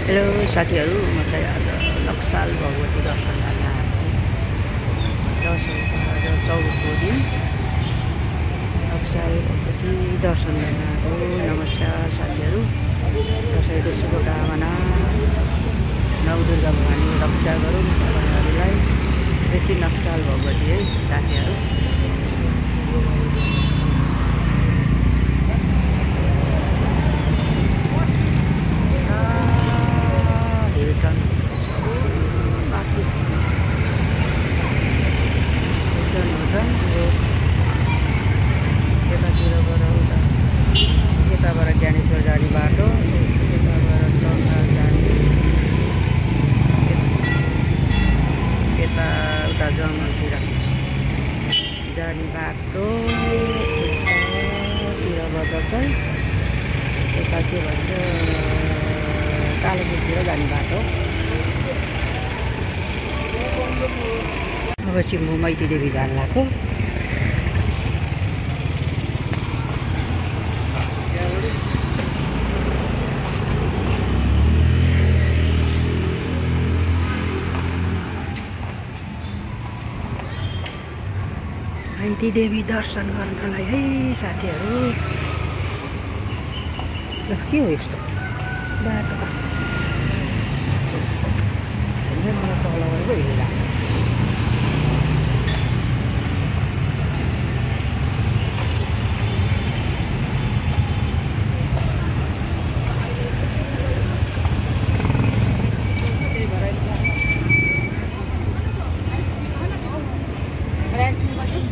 Hello साथीहरू, म चाहिँ आज नक्साल भगवती दर्शन गर्न आएको। दसैँ 14को दिन नक्साल भगवती दर्शन गर्न आएको। नमस्कार साथीहरू, दसैँको शुभकामना। नवदुर्गा भवानी रक्षा गरौँ तपाईँहरूलाई। बेसी नक्साल भगवती है साथीहरू। यताबाट ज्ञानेश्वर जाने बाटो, यताबाट टङ्गाल जाने, यता उता जङ्गलतिर जाने बाटो, यतातिरबाट चाहिँ यता के भन्छ कालेबुङतिर जाने बाटो। अब चाहिँ म मैती देवी जान लाग्यो। मैती देवी दर्शन गर्नलाई है साथीहरू। के हो यस्तो बाटो? मलाई तल गरेको हिँड्दा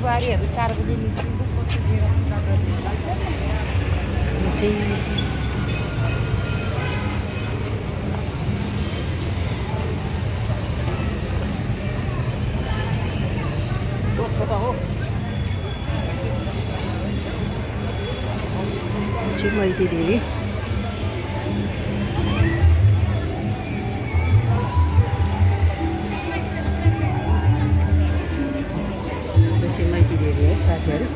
बुहारीहरू 4 बजे निस्किन्छ। मैती देवी मैती देवी है साथीहरू।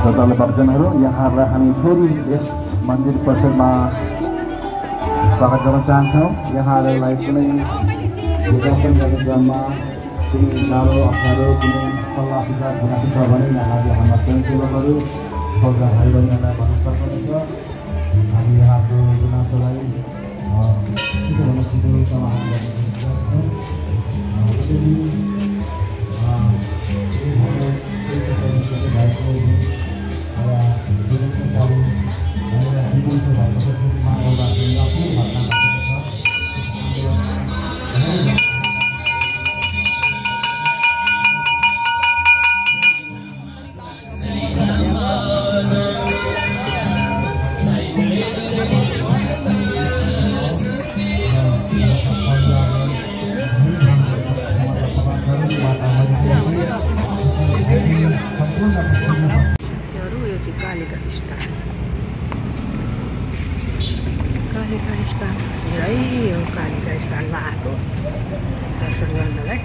श्रद्धालु भक्तजनहरू, यहाँहरूलाई हामी फेरि यस मन्दिर परिसरमा स्वागत गर्न चाहन्छौँ। यहाँहरूलाई कुनै दर्शन गर्ने क्रममा कुनै गाह्रो अप्ठ्यारो कुनै सल्लाह सुझाव गुनासो छ भने यहाँहरूले हाम्रा स्वयंसेवकहरू सौदा भाइबहिनीहरूलाई भन्न सक्नुहुन्छ। हामी यहाँको गुनासोलाई छिटोभन्दा छिटो समाधान गर्ने कालिका स्थान है यो कालिका स्थानमा आएको दर्शन गर्नलाई।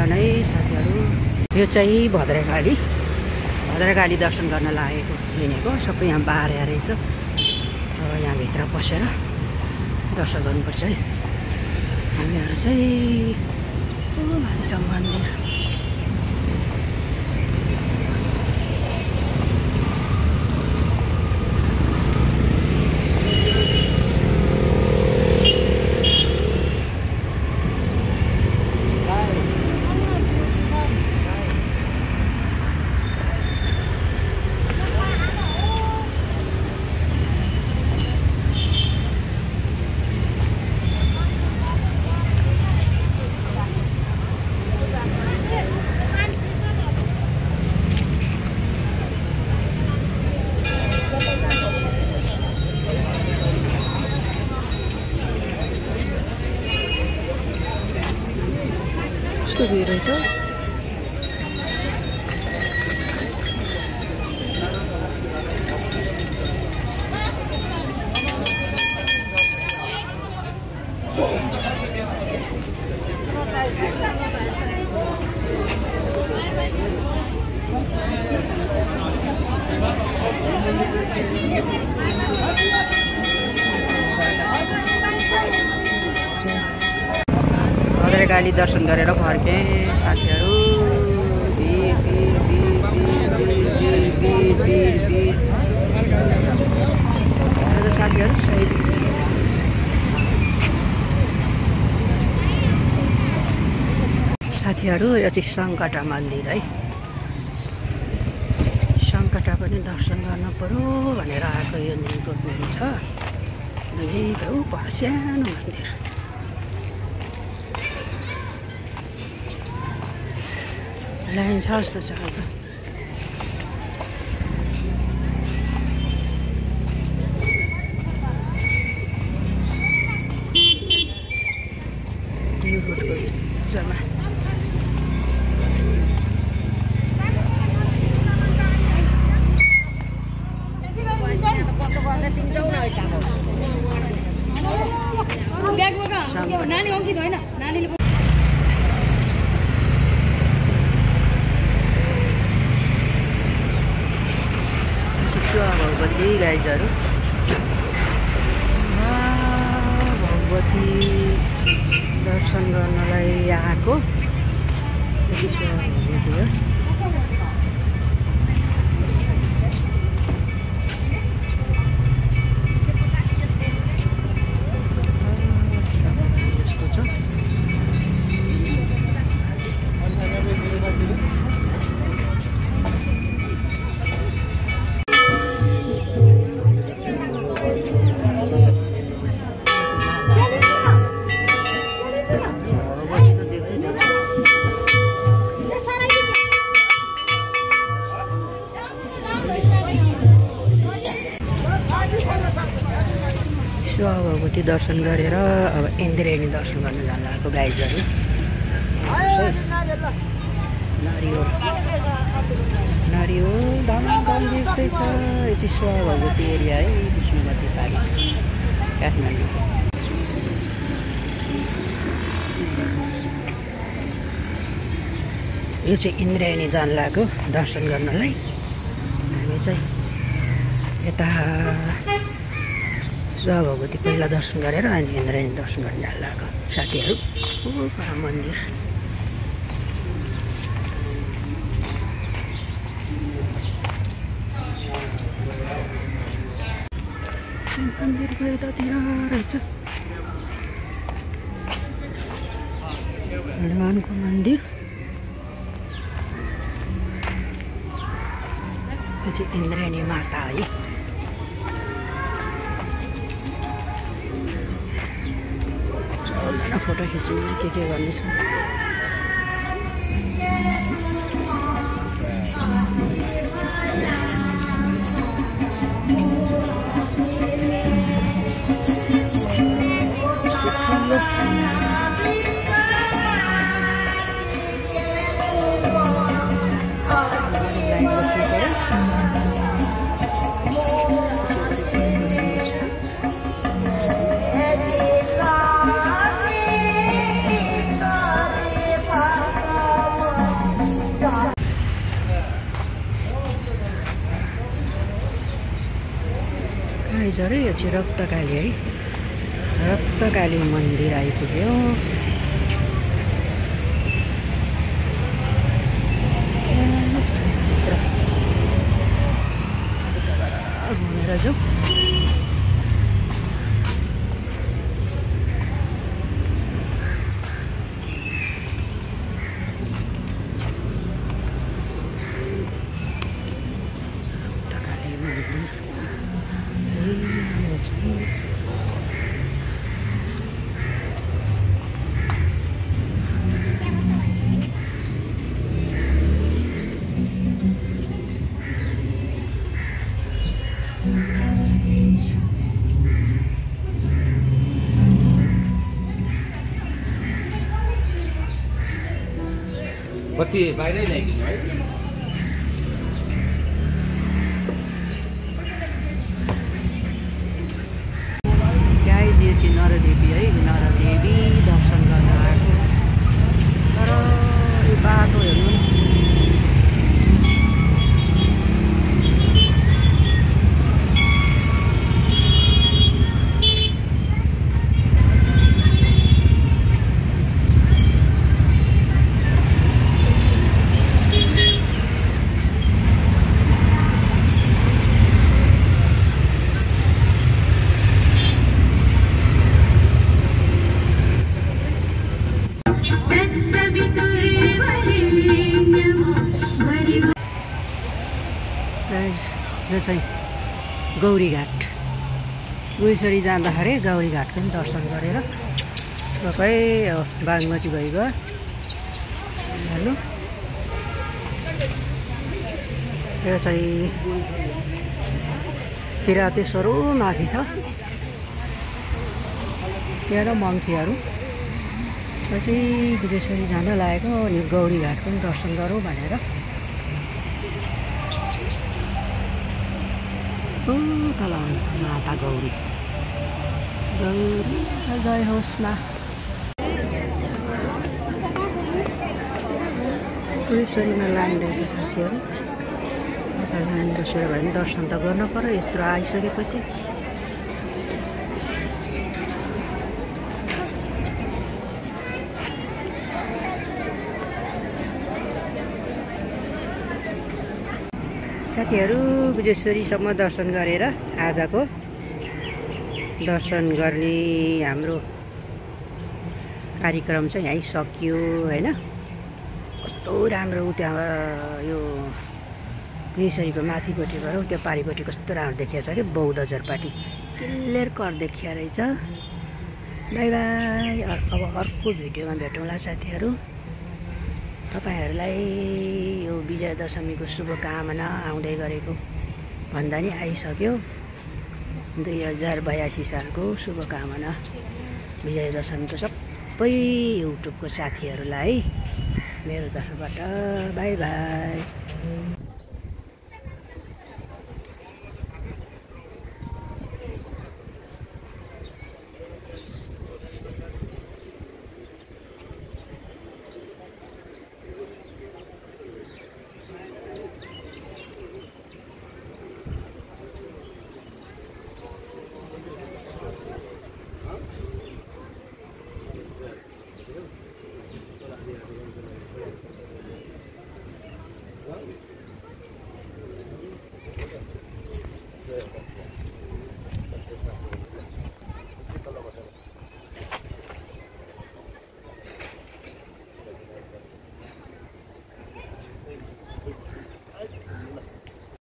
नै साथीहरू। यो चाहिँ भद्रकाली दर्शन गर्न लागेको हिँडेको सबै यहाँ बारेर रहेछ। र यहाँभित्र पसेर दर्शन गर्नुपर्छ है। हामीहरू चाहिँ माथि छ मन्दिर। भिड रहेछ। भद्रकाली दर्शन गरेर फर्केँ साथीहरू। साथीहरू यो चाहिँ सङ्कटा मन्दिर है। सङ्कटा पनि दर्शन गर्न पर्यो भनेर आएको यो निर्गोपमा छ। सानो मन्दिर लाइन छ जस्तो छ आज। जमा भगवती गाइजहरू भगवती दर्शन गर्नलाई आएको। यस्तो छ। भगवती दर्शन गरेर अब इन्द्रेणी दर्शन गर्न जान लागेको गाइजहरू। नारियो दाम देख्दैछ। यो चाहिँ शिव भगवती एरिया है, विष्णुमती पारी काठमाडौँ। यो चाहिँ इन्द्रेणी जान लागेको दर्शन गर्नलाई। हामी चाहिँ यता शिव भगवती पहिला दर्शन गरेर अनि इन्द्रेणी दर्शन गर्न जान लागेको साथीहरू। मन्दिर मन्दिर यतातिर रहेछ। हनुमानको मन्दिर। यो चाहिँ इन्द्रेणी माता है। फोटो खिच्नु के गर्ने छ। अरे यो चाहिँ रक्तकाली है, रक्तकाली मन्दिर आइपुग्यो। घुमेर जाउँ। बत्ती बाहिरै ल्याइदिनु है। गाई जे चाहिँ नरदेवी है, नरदेवी दर्शन गर्न आएको। तर यो बाटो हेर्नु न, यो चाहिँ गौरीघाट। गुइसरी जाँदाखेरि गौरीघाटको पनि दर्शन गरेर तपाईँ बागमती गइगयो हेर्नु। यो चाहिँ किरातेश्वरौ माथि छ, यहाँ मङ्खीहरू। यो चाहिँ गुइसरी जान लागेको अनि गौरीघाट पनि दर्शन गरौँ भनेर। तल माता गौरी, गौरी जय होस् मा। गुइसरीमा लाइन रहेछ साथीहरू, लाइन बसेर भए पनि दर्शन त गर्नु पर्यो यत्रो आइसकेपछि। साथीहरू गुजेश्वरीसम्म दर्शन गरेर आजको दर्शन गर्ने हाम्रो कार्यक्रम चाहिँ यहीँ सकियो हैन। कस्तो राम्रो त्यहाँ यो गुजेश्वरीको माथिपट्टिबाट त्यो पारिपट्टि कस्तो राम्रो देखिया छ कि बौद्ध झरपाटी क्लियर कर देखिया रहेछ। बाई बाई, अब अर्को भिडियोमा भेटौँला साथीहरू। तपाईहरुलाई यो विजय दशमीको शुभकामना आउँदै गरेको भन्दा नि आइसक्यो। 2082 सालको शुभकामना विजय दशमीको सबै युट्युबको साथीहरूलाई मेरो तर्फबाट बाई बाई।